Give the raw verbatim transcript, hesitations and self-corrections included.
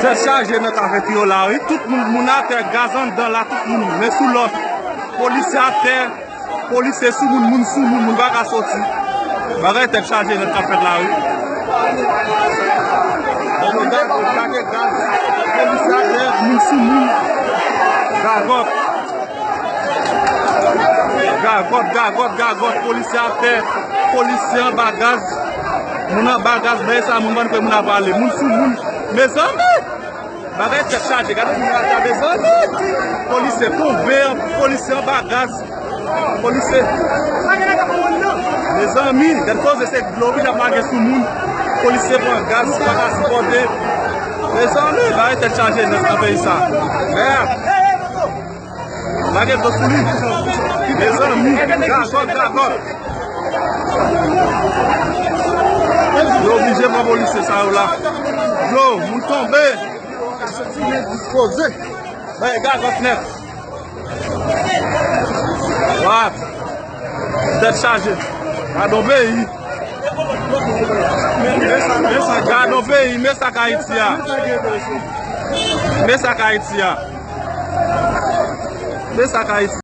Tèt chaje nan kafeterya la, wi. Tout moun, moun atè, gaz anndan la, tout moun, men sou lòt. Polisye atè, polisye sou moun, moun sou moun, moun pa ka soti. Bagay tèt chaje nan k ap fèt la, wi. Gade, gade gaz. Polisye atè, moun sou moun. Gagòt. Gagòt, gagòt, gagòt, polisye atè, polisye anba gaz. Moun anba gaz, men sa, moun bann fè moun ap pale. Moun sou moun. Mezanmi! Bagay tèt chaje, gade moun atè, mezanmi! Polisye tonbe, polisye anba gaz. Polisye. Mezanmi, gade koze se dlo ki ap lage sou moun. Polisye pran gaz, pa ka sipòte. Mezanmi, bagay tèt chaje nèt nan peyi sa. Mèd! Lage dlo sou li. Mezanmi, gagòt, gagòt. Yo oblije pran polisye sa yo la. Dlo, moun tonbe. Dispoze. Bay gagòt nèt. Wa. Tèt chaje. Gadon peyi. Gadon peyi, men sa k Ayiti a. Men sa k Ayiti a. Men sa k Ayiti.